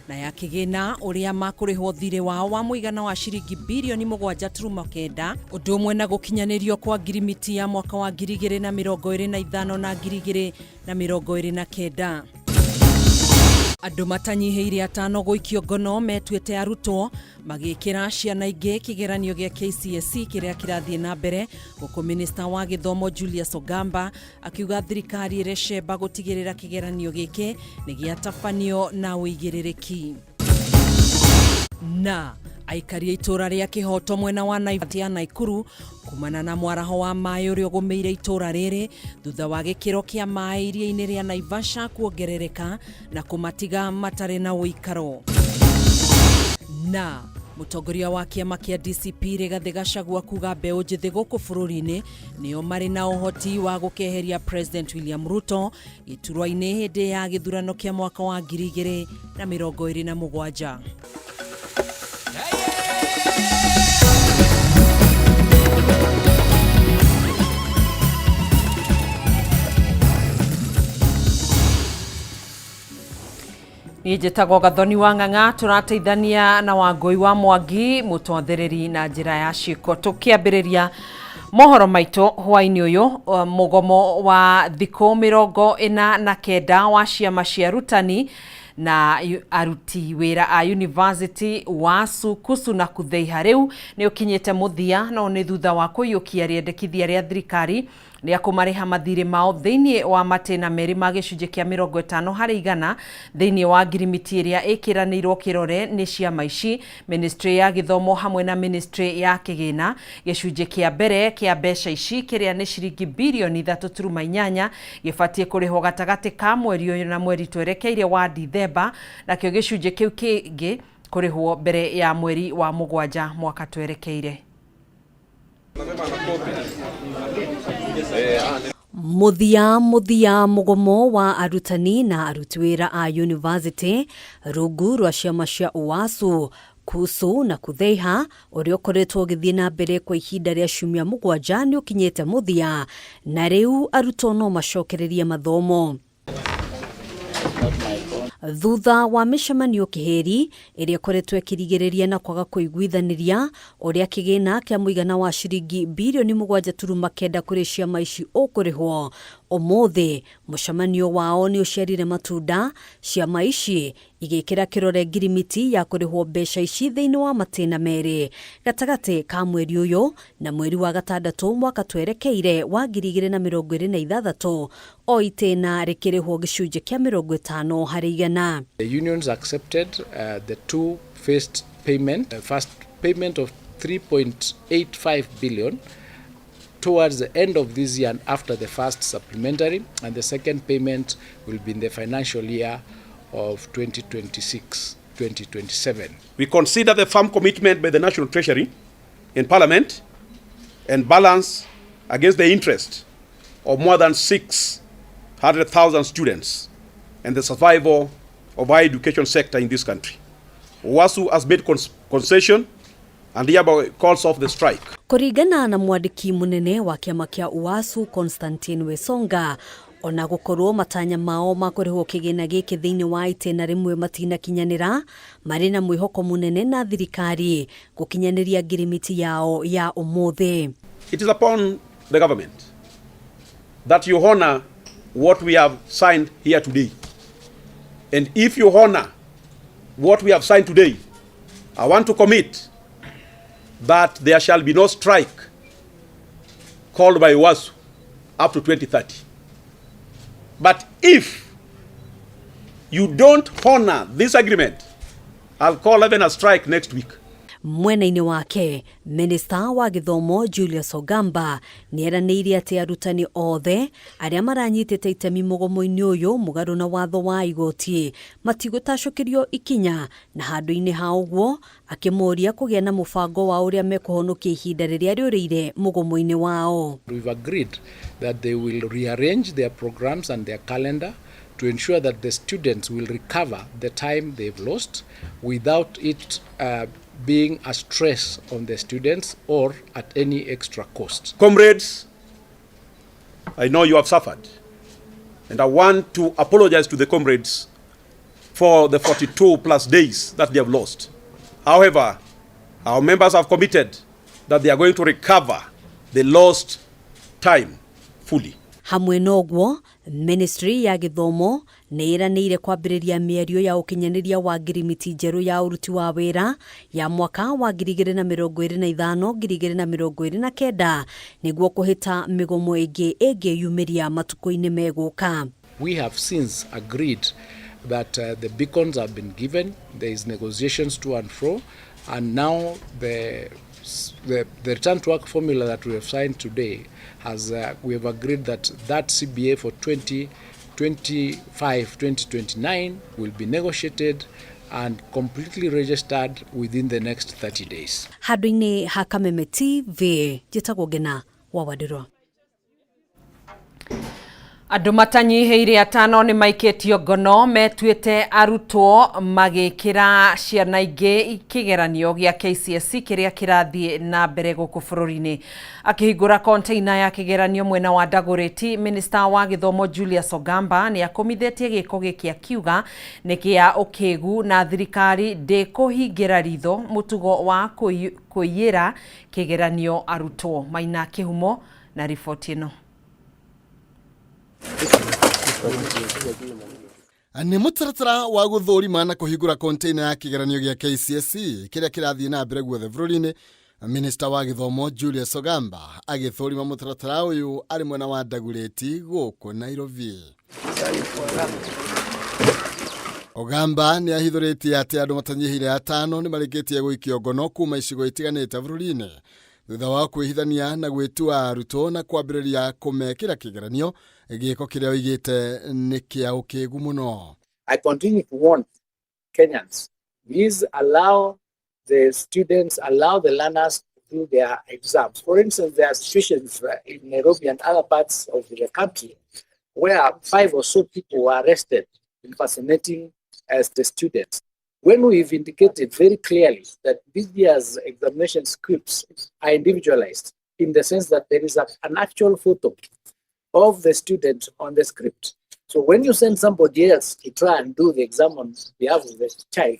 Na ya kĩgĩna ũrĩa makũrĩhwo thirĩ wao wa mũigana wa ciringi birioni 7.9, ũndũ ũmwe na gũkinyanĩrio kwa ngirimiti ya mwaka wa 2025 na 2029. Andũ matanyihĩire atano gũikio ngono metuĩte arutwo magĩkĩra ciana ingĩ kĩgeranio gĩa KCSE kĩrĩa kĩrathiĩ na mbere, gũkũ minista wa gĩthomo Julius Ogamba akiuga thirikari ĩrecemba gũtigĩrĩra kĩgeranio gĩkĩ nĩ gĩatabanio na ũigĩrĩrĩki. Na aikari a itũra rĩa Kĩhoto mwena wa ya Naikuru kumana na mwaraho wa maĩ ũrĩa ũgũmĩire itũra rĩrĩ thutha wa gĩkĩro kĩa maĩ iria-inĩ rĩa Naivasha kuongerereka na kũmatiga matarĩ na ũikaro. Na mũtongoria wa kĩama kĩa DCP Rigathĩ Gachagua kuga mbeũ njĩthĩ gũkũ bũrũri-inĩ nĩo marĩ na ũhoti wa gũkeheria President William Ruto gĩturwa-inĩ hĩndĩ ya gĩthurano kĩa mwaka wa 2027. Niĩ njĩtagwo Gathoni wa Ng'ang'a, tũrateithania na Wangũi wa Mwangi mũtwathĩrĩri na njĩra ya ciĩko. Tũkĩambĩrĩria mohoro maitũ hwainĩ ũyũ, mũgomo wa thikũ 49 wa ciama cia arutani na aruti wĩra a university wa Sukusu na Kutheiha rĩu nĩ ũkinyĩte mũthia, no nĩ thutha wa kũiyũkia rĩendekithia rĩa thirikari rĩa kũmarĩha mathirĩ mao thĩinĩ wa matĩna merĩ ma gĩcunjĩ kĩa 50% thĩinĩ wa ngirimiti ĩrĩa ĩkĩranĩirwo kĩrore nĩ ciama ici, Ministry ya Gĩthomo hamwe na Ministry ya Kĩgĩna. Gĩcunjĩ kĩa mbere kĩa mbeca ici kĩrĩa nĩ ciringi birioni 3.8 gĩbatiĩ kũrĩhwo gatagatĩ ka mweri ũyũ na mweri twerekeire wa Dithemba, nakĩo gĩcunjĩ kĩu kĩngĩ kũrĩhwo mbere ya mweri wa mũgwanja mwaka twerekeire. Mũthia mũthia mũgomo wa arutani na aruti wĩra a yunivasĩtĩ rungu rwa ciama cia UASU, KUSU na KUTHEIHA ũrĩa ũkoretwo ũgĩthiĩ na mbere kwa ihinda rĩa ciumia mũgwanja nĩ ũkinyĩte mũthia na rĩu arutwo no macokererie mathomo. Thutha wa mĩcemanio kĩhĩri ĩrĩa ĩkoretwo ĩkĩrigĩrĩria na kwaga kũiguithanĩria ũrĩa kĩgĩna kĩa mũigana wa ciringi birioni 7.9 kũrĩ ciama ici ũkũrĩhwo, ũmũthĩ mũcemanio wao nĩ ũciarire matunda, ciama ici igĩkĩra kĩrore ngirimiti ya kũrĩhwo mbeca ici thĩinĩ wa matĩna merĩ gatagatĩ ka mweri ũyũ na mweri wa gatandatũ mwaka twerekeire wa 2026, o itĩna rĩkĩrĩhwo gĩcunjĩ kĩa 50%. The unions accepted the two phased payment, first payment of 3.85 billion towards the end of this year and after the first supplementary, and the second payment will be in the financial year of 2026-2027. We consider the firm commitment by the National Treasury in Parliament and balance against the interest of more than 600,000 students and the survival of our education sector in this country. UASU has made concession and hereby calls off the strike. Kũringana na mwandĩki mũnene wa kĩama kĩa UASU Constantine Wesonga, ona gũkorwo matanya mao ma kũrĩhwo kĩgĩna gĩkĩ thĩinĩ wa itĩna rĩmwe matinakinyanĩra, marĩ na mwĩhoko mũnene na thirikari gũkinyanĩria ngirimiti yao ya ũmũthĩ. It is upon the government that you honor what we have signed here today. And if you honor what we have signed today, I want to commit that there shall be no strike called by UASU up to 2030. But if you don't honor this agreement, I'll call even a strike next week. Mwena-inĩ wake, Minista wa Gĩthomo Julius Ogamba nĩ eranĩire atĩ arutani othe arĩa maranyitĩte itemi mũgomo-inĩ ũyũ mũgarũ na watho wa igoti matigũtacũkĩrio ikinya, na handũ-inĩ ha ũguo akĩmoria kũgĩa na mũbango wa ũrĩa mekũhonokia ihinda rĩrĩa rĩũrĩire mũgomo-inĩ wao. We've agreed that they will rearrange their programs and their calendar to ensure that the students will recover the time they've lost without it being a stress on the students or at any extra cost. Comrades, I know you have suffered, and I want to apologize to the comrades for the 42 plus days that they have lost. However, our members have committed that they are going to recover the lost time fully. Hamwe na ũguo, ministry ya gĩthomo nĩ ĩranĩire kwambĩrĩria mĩario ya ũkinyanĩria wa ngirimiti njerũ ya ũruti wa wĩra ya mwaka wa 2025 2029 nĩguo kũhĩta mĩgomo ĩngĩ ĩngĩyumĩria matukũ-inĩ megũka. We have since agreed that the beacons have been given, there is negotiations to and fro, and now the return to work formula that we have signed today has, we have agreed that that CBA for 2025-2029 will be negotiated and completely registered within the next 30 days. Handũ-inĩ ha Kameme TV, njĩtagwo Ngena wa Wandirwa. Andũ matanyihĩire atano nĩ maikĩtio ngono metuĩte arutwo magĩkĩra ciana ingĩ kĩgeranio gĩa KCSE kĩrĩa kĩrathiĩ na mbere gũkũ bũrũri-inĩ. Akĩhingũra container ya kĩgeranio mwena wa Dagoretti, Minister wa gĩthomo Julius Ogamba nĩ akũmithĩtie gĩko gĩkĩ akiuga nĩ kĩa ũkĩgu na thirikari ndĩkũhingĩra ritho mũtugo wa kũiyĩra kĩgeranio arutwo. Maina Kĩhumo na riboti ĩno. Nĩ mũtaratara wa gũthũrima na kũhingũra container ya kĩgeranio gĩa KCSE kĩrĩa kĩrathiĩ na mbere guothe bũrũri-inĩ. Minista wa gĩthomo Julius Ogamba agĩthũrima mũtaratara ũyũ arĩ mwena wa Dagoretti gũkũ Nairobi. Ogamba nĩ ahithũrĩtie atĩ andũ matanyihĩire atano nĩ marĩkĩtie gũikio ngono kuma icigo itiganĩte bũrũri-inĩ thutha wa kwĩhithania na gwĩtua arutwo na kwambĩrĩria kũmekĩra kĩgeranio, gĩko kĩrĩa oigĩte nĩ kĩa ũkĩgu mũno. I continue to warn Kenyans, please allow the students, allow the learners to do their exams. For instance, there are situations in Nairobi and other parts of the country where 5 or so people were arrested impersonating as the students. When we've indicated very clearly that this year's examination scripts are individualized in the sense that there is an actual photo of the student on the script. So when you send somebody else to try and do the exam on behalf of the child,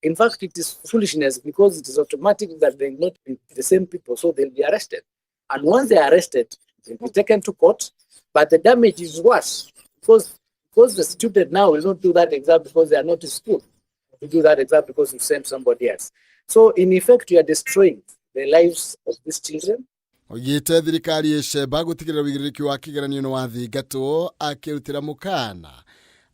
in fact, it is foolishness because it is automatic that they will not be the same people, so they'll be arrested. And once they are arrested, they'll be taken to court, but the damage is worse because the student now will not do that exam because they are not in school to do that exam because you sent somebody else. So in effect, you are destroying the lives of these children. Oigĩte thirikari ĩcemba gũtigĩrĩra ũigĩrĩrĩki wa kĩgeranio nĩ wathingatwo, akĩrutĩra mũkana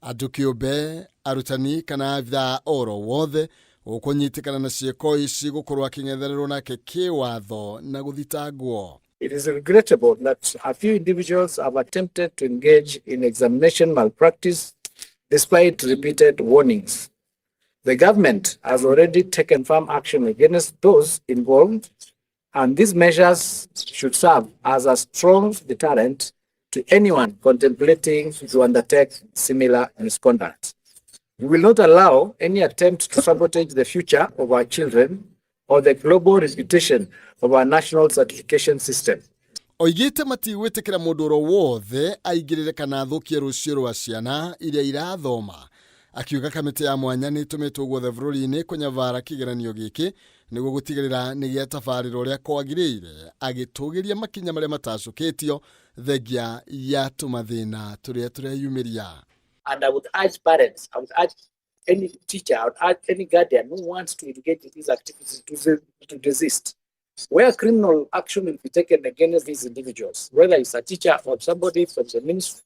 andũ kĩũmbe, arutani kana abithaa oro wothe ũkũnyitĩkana na ciĩko ici gũkorwo akĩng'ethanĩrwo nake kĩwatho na gũthitangwo. It is regrettable that a few individuals have attempted to engage in examination malpractice despite repeated warnings. The government has already taken firm action against those involved, and these measures should serve as a strong deterrent to anyone contemplating to undertake similar misconduct. We will not allow any attempt to sabotage the future of our children or the global reputation of our national certification system. Oigĩte matigwĩtĩkĩra mũndũ oro wothe aingĩrĩre kana athũkie rũciũ rwa ciana iria irathoma, akiuga kamĩtĩ ya mwanya nĩ ĩtũmĩtwo guothe bũrũri-inĩ kũnyabara kĩgeranio gĩkĩ nĩguo gũtigĩrĩra nĩ gĩatabarĩra ũrĩa kwagĩrĩire, agĩtũgĩria makinya marĩa matacũkĩtio thengia ya tũmathĩna tũrĩa tũreyumĩria. And I would urge parents, I would urge any teacher, I would urge any guardian who wants to engage in these activities to desist. Where criminal action will be taken against these individuals, whether it's a teacher or somebody from the ministry,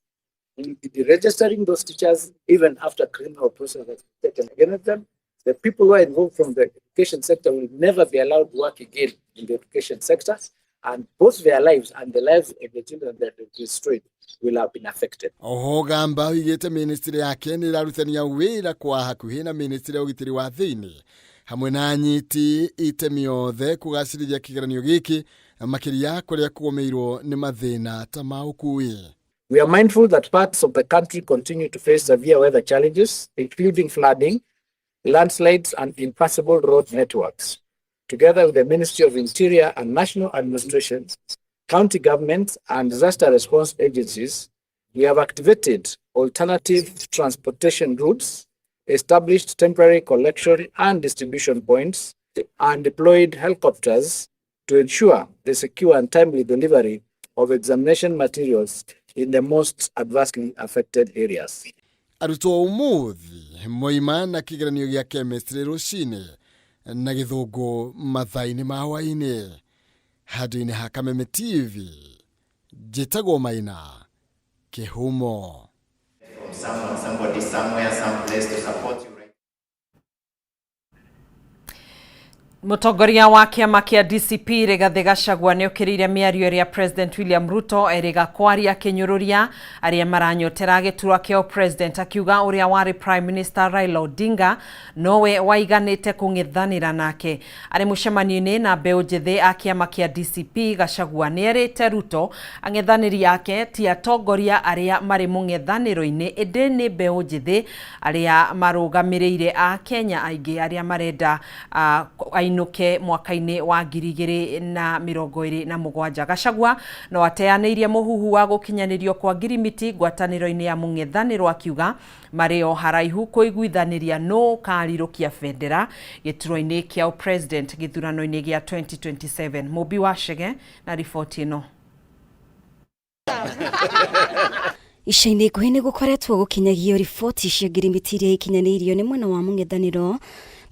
will be deregistering those teachers even after criminal process has been taken against them. The people who are involved from the education sector will never be allowed to work again in the education sector, and both their lives and the lives of the children that they destroyed will have been affected. Oho Gamba oigĩte ministry yake nĩ ĩrarutithania wĩra kwa hakuhĩ na ministry ya ũgitĩri wa thĩinĩ hamwe na anyiti itemi othe kũgacĩrithia kĩgeranio gĩkĩ, makĩria kũrĩa kũgũmĩirwo nĩ mathĩna ta ma ũkui. We are mindful that parts of the country continue to face severe weather challenges, including flooding, landslides, and impassable road networks. Together with the Ministry of Interior and National Administration, county governments, and disaster response agencies, we have activated alternative transportation routes, Established temporary collection and distribution points, and deployed helicopters to ensure the secure and timely delivery of examination materials in the most adversely affected areas. Arutwo umuthi moima na kĩgeranio gĩa chemistry rũcinĩ na gĩthũngũ mathaa-inĩ ma hwaĩ-inĩ. Handũ-inĩ ha Kameme TV, njĩtagwo Maina Kĩhumo. From someone, somebody, somewhere, someplace to support you. Right? Mũtongoria wa kĩama kĩa DCP Rigathĩ Gachagua nĩ okĩrĩire mĩario ĩrĩa President William Ruto erĩga kwaria akĩnyũrũria arĩa maranyotera gĩturwa kĩa president, akiuga ũrĩa warĩ Prime Minister Raila Odinga nowe waiganĩte kũng'ethanĩra nake. Arĩ mũcemanio-inĩ na mbeũ njĩthĩ a kĩama kĩa DCP, Gachagua nĩ erĩte Ruto ang'ethanĩri ake ti atongoria arĩa marĩ mũng'ethanĩro-inĩ, ĩndĩ nĩ mbeũ njĩthĩ arĩa marũgamĩrĩire a Kenya aingĩ arĩa marenda ainũke mwaka-inĩ wa 2027. Gachagua no ateanĩirie mũhuhu wa gũkinyanĩrio kwa ngirimiti ngwatanĩro-inĩ ya mũng'ethanĩro, akiuga marĩ o haraihu kũiguithanĩria nũ ũkarirũkia bendera gĩturwa-inĩ kĩa president gĩthurano-inĩ gĩa 2027. Mũmbi wa Chege na riboti ĩno. Ica-inĩ ikuhĩ nĩ gũkoretwo gũkinyagio riboti cia ngirimiti iria ikinyanĩirio nĩ mwena wa mũng'ethanĩro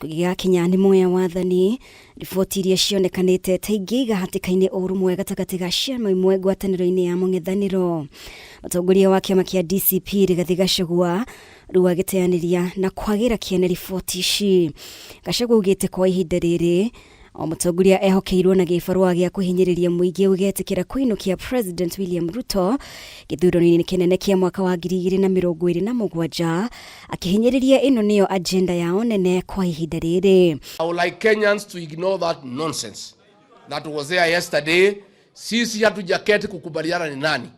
kũgĩgakinya nĩ moya wathani, riboti iria cionekanĩte ta ingĩiga hatĩka-inĩ ũrũmwe gatagatĩ ga ciama imwe ngwatanĩro-inĩ ya mũng'ethanĩro. Mũtongoria wa kĩama kĩa DCP Rigathĩ Gachagua rĩu agĩteanĩria na kwagĩra kĩene riboti ici. Gachagua augĩte kwa ihinda rĩrĩ o mũtongoria ehokeirwo na gĩbarũa gĩa kũhinyĩrĩria mũingĩ ũgetĩkĩra kũinũkia President William Ruto gĩthurano-inĩ kĩnene kĩa mwaka wa 2027, akĩhinyĩrĩria ĩno nĩyo agenda yao nene kwa ihinda rĩrĩ. I would like Kenyans to ignore that nonsense that was there yesterday. Sisi hatujaketi kukubaliana ni nani,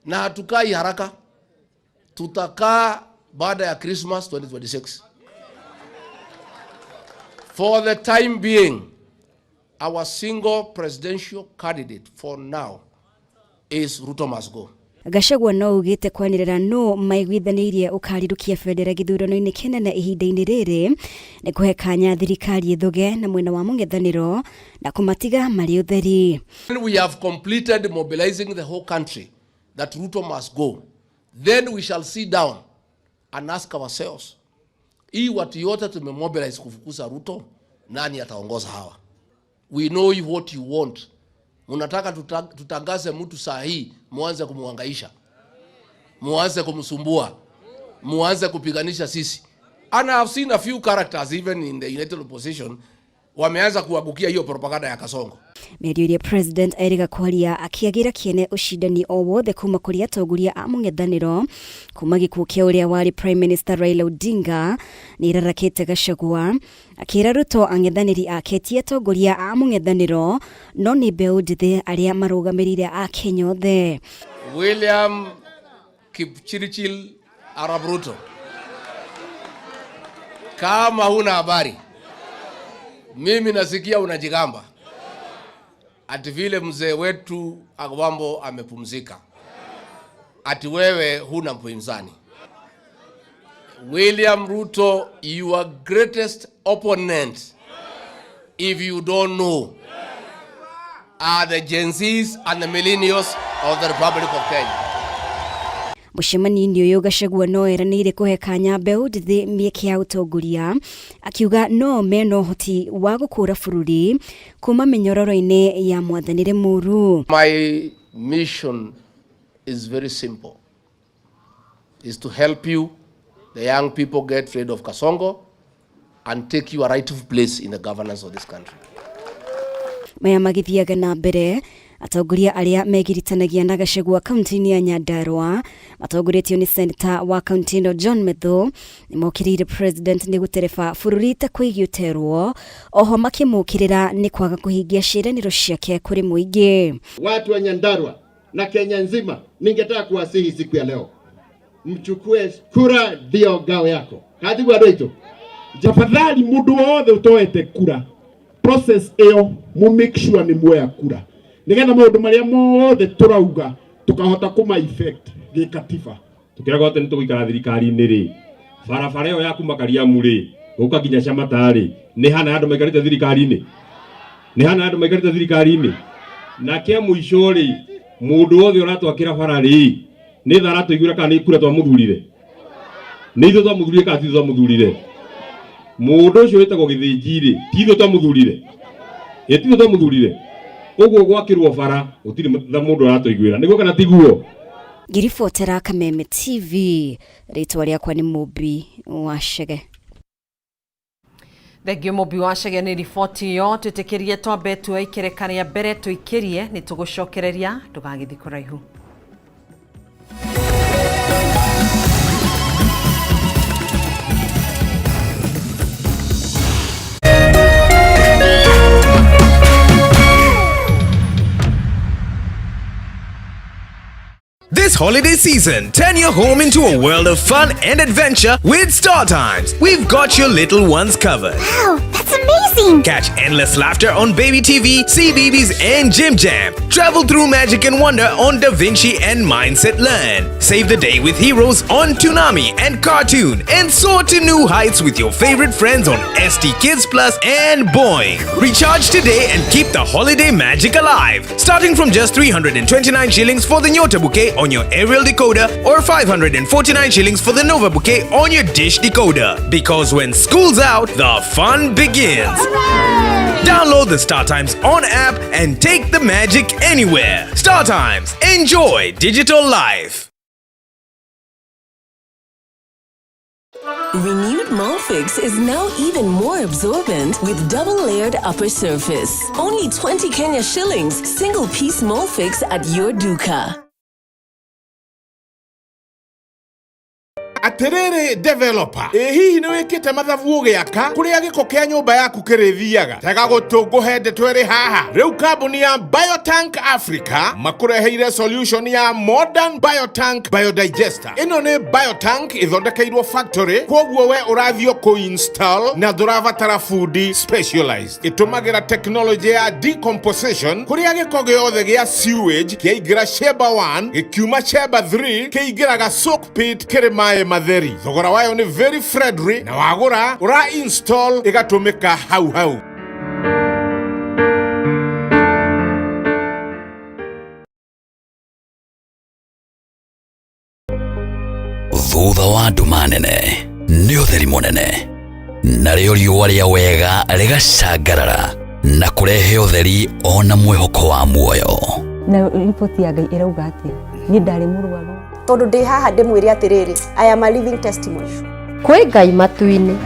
na hatukai haraka, tutakaa baada ya Christmas 2026. For the time being, our single presidential candidate for now is Ruto must go. Gachagua no ugite kwanĩrĩra no maiguithanĩirie ũkarirũkia bendera gĩthurano-inĩ kĩnene ihinda-inĩ rĩrĩ nĩ kũhe kanya thirikari ĩthũge na mwena wa mũng'ethanĩro na kũmatiga marĩ ũtheri. When we have completed mobilizing the whole country that Ruto must go, then we shall sit down and ask ourselves, hii watu yote tumemobilize kufukuza Ruto, nani ataongoza hawa? We know you what you want. Munataka tutangaze mtu saa hii, muanze kumhangaisha, muanze kumsumbua, muanze kupiganisha sisi. And I have seen a few characters even in the united opposition wameanza kuangukia hiyo propaganda ya Kasongo. Mĩario ĩrĩa president erĩga kwaria akĩagĩra kĩene ũcindani o wothe kuma kũrĩ atongoria a mũng'ethanĩro kuma gĩkuũ kĩa ũrĩa warĩ Prime Minister Raila Odinga nĩ ĩrarakĩte Gachagua, akĩra Ruto ang'ethanĩri ake ti atongoria a mũng'ethanĩro no nĩ mbeũ njĩthĩ arĩa marũgamĩrĩire a Kenya othe. William Kipchirchir Arap Ruto, kama huna habari, mimi nasikia unajigamba ati vile mzee wetu Agwambo amepumzika, ati wewe huna mpinzani. William Ruto, your greatest opponent, if you don't know, are the Gen Zs and the millennials of the Republic of Kenya. Mũcemanio-inĩ ũyũ Gachagua no eranĩire kũhe kanya mbeũ njĩthĩ mĩeke ya ũtongoria, akiuga no mena ũhoti wa gũkũra bũrũri kuma mĩnyororo-inĩ ya mwathanĩre mũru. My mission is very simple, is to help you, the young people, get rid of Kasongo and take your rightful place in the governance of this country. Maya magĩthiaga na mbere, atongoria arĩa megiritanagia na Gachagua kaunti-inĩ ya Nyandarua matongoretio nĩ seneta wa kaunti ĩno John Methu nĩmokĩrĩire president nĩ gũtereba bũrũri ta kũigĩterwo, oho makĩmũkĩrĩra nĩ kwaga kũhingia ciĩranĩro ciake kũrĩ mũingĩ. Watu wa Nyandarua na Kenya nzima, ningetaka kuwasihi siku ya leo, mchukue kura, ndio ngao yako. Katigwa andũ. Tafadhali mundu wothe utoete kura, process iyo mu make sure ni muoya kura nigetha maundu maria mothe turauga tukahota kuma effect gikatiba. Tukiraga ati nituguikara thirikari-inĩ rĩ, Barabara ĩyo ya kuma Kariamu rĩ gũka nginya Shamata rĩ nĩ hana andũ maikarĩte thirikari-inĩ, nĩ hana andũ maikarĩte thirikari-inĩ. Na kĩa mũico rĩ, mũndũ wothe ũratwakĩra bara rĩ, nĩ tha aratũiguĩra kana nĩ kura twamũthurire? Nĩ ithuĩ twamũthurire kana ti ithuĩ twamũthurire? Mũndũ ũcio wĩtagwo Gĩthĩnji rĩ, ti ithuĩ twamũthurire? Ĩ ti ithuĩ twamũthurire? Ũguo gwakĩrwo bara gũtirĩ mũndũ aratũiguĩra, nĩguo kana tiguo? Ngĩribotera Kameme TV, rĩtwa rĩakwa nĩ Mũmbi wa Chege. Thengio Mũmbi wa Chege nĩ riboti ĩyo. Twĩtĩkĩrie twambe tuoe ikereka rĩa mbere tũikĩrie, nĩ tũgũcokereria, ndũgagĩthiĩ kũraihu. This holiday season, turn your home into a world of fun and adventure with Star Times. We've got your little ones covered. Wow, that's amazing! Catch endless laughter on Baby TV, CBeebies, and Jim Jam. Travel through magic and wonder on Da Vinci and Mindset Learn. Save the day with heroes on Toonami and Cartoon. And soar to new heights with your favorite friends on ST Kids Plus and Boing. Recharge today and keep the holiday magic alive. Starting from just 329 shillings for the Nyota Bouquet on your aerial decoder or 549 shillings for the Nova Bouquet on your dish decoder. Because when school's out, the fun begins. Hooray! Download the Star Times On app and take the magic anywhere. Star Times, enjoy digital life. Renewed Molfix is now even more absorbent with double-layered upper surface. Only 20 Kenya shillings, single-piece Molfix at your duka. Atĩrĩrĩ developer, ĩ hihi nĩ wĩkĩte mathabu ũgĩaka kũrĩa gĩko kĩa nyũmba yaku kĩrĩthiaga? Tega gũtũ ngũhe ndeto ĩrĩ haha. Rĩu kambuni ya Biotank Africa makũreheire solution ya modern Biotank Biodigester. Ĩno nĩ Biotank ĩthondekeirwo factory, kwoguo we ũrathiĩ kũ-install na ndũrabatara fundi specialized. Ĩtũmagĩra technology ya decomposition kũrĩa gĩko gĩothe gĩa sewage kĩaingĩra chamber 1 gĩkiuma chamber 3 kĩingĩraga soak pit kĩrĩ maĩ matheri. Thogora wayo nĩ very friendly na wagũra ũra install ĩgatũmĩka hau hau. Thutha wa nduma nene nĩ ũtheri mũnene, narĩo riũa rĩa wega rĩgacangarara na kũrehe ũtheri ona mwĩhoko wa muoyo. Na riboti ya Ngai ĩrauga atĩa? Niĩ ndarĩ mũrwaru. Tondũ ndĩ haha ndĩmwĩre atĩrĩrĩ, I am a living testimony. Kwĩ Ngai matu-inĩ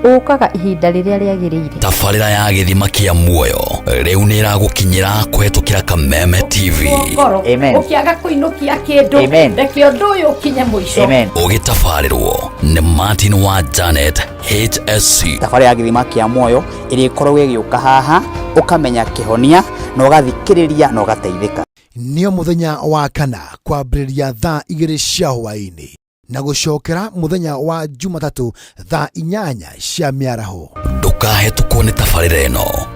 ũkaga ihinda rĩrĩa rĩagĩrĩire. Tabarĩra ya gĩthima kĩa muoyo rĩu nĩ ĩragũkinyĩra kũhetũkĩra Kameme TV. Ngoro ũkĩaga kũinũkia kĩndũ, reke ũndũ ũyũ ũkinye mũico. Ũgĩtabarĩrwo nĩ Martin wa Janet HSC. Tabarĩra ya gĩthima kĩa muoyo ĩrĩa ĩkoragwo ĩgĩũka haha, ũkamenya kĩhonia na ũgathikĩrĩria na ũgateithĩka. Nĩo mũthenya wa kana kwambĩrĩria thaa 2 cia hwaĩ-inĩ na gũcokera mũthenya wa Jumatatũ thaa 8 cia mĩaraho. Ndũkahetũkwo nĩ tabarĩra ĩno,